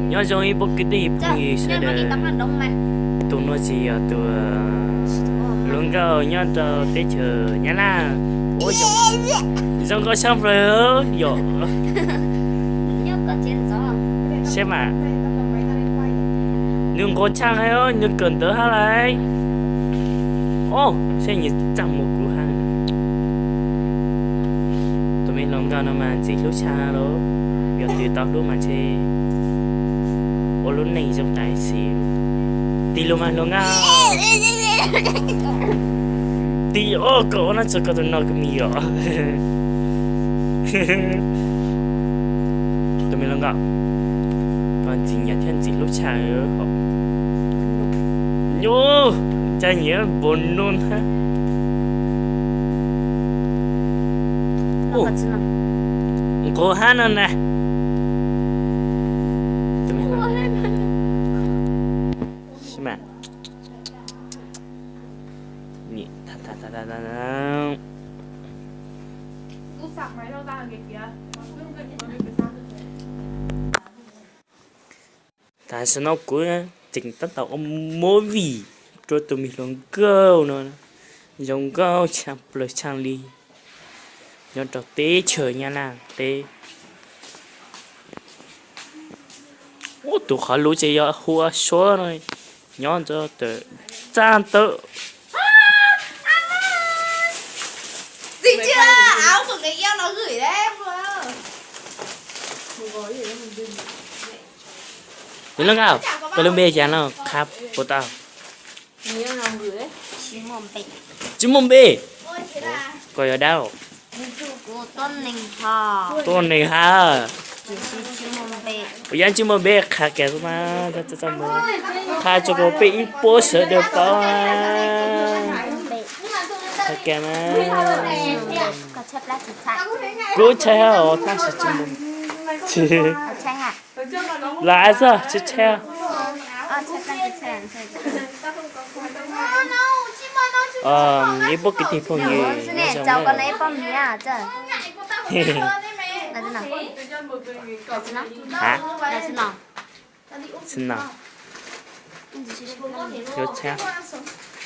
Nyob zoo ib puas kwv tij phooj ywg sawv daws. Tus no tsis yog tus hluas nkauj nyob rau teb chaws Nyab Laj. Zoo nkauj tshaj plaws yom. Seb mas, nws nquag tshaj, nws kawm ntawv hab lais. Os, seb nws txaj muag kuv hab. Tus me hluas nkauj no mas ntxim hlub tshaj los, yog twg tau hlub mas ntshe ua lub neej zoo tas xwb. Tig lug mas hluas nkauj. Tig, o, koj ua no tso koj tus no koj me yom. Tus me hluas nkauj, koj ntxim nyiam thiab ntxim hlub tshaj. Nyob, cas nyiam npaum no ntag. Nquag hab no na. Tam sim no kuv tseem tab tom ua movie rau tus me hluas nkauj no, zoo nkauj tshaj plaws tshaj li, nyob rau teb chaws Nyab Laj teb. Ub, tus qhov lus ces yog hu ua Suab no, nyob rau tawm txaj ntawm. Tus hluas nkauj, koj lub npe cas no qha puas tau? Tsis muaj npe. Koj yog dab? Tuab neeg hab. Puas yog tsis muaj npe qha kiag mas, qha rau kuv peb ib puab sawv daws paub. Qha kiag mas. Kuv ntshai hab os, tab sis tsis muaj. Lam xwb, tsis ntshai. Ib puab kwv tij phooj ywg, txhij no, yuav txhab.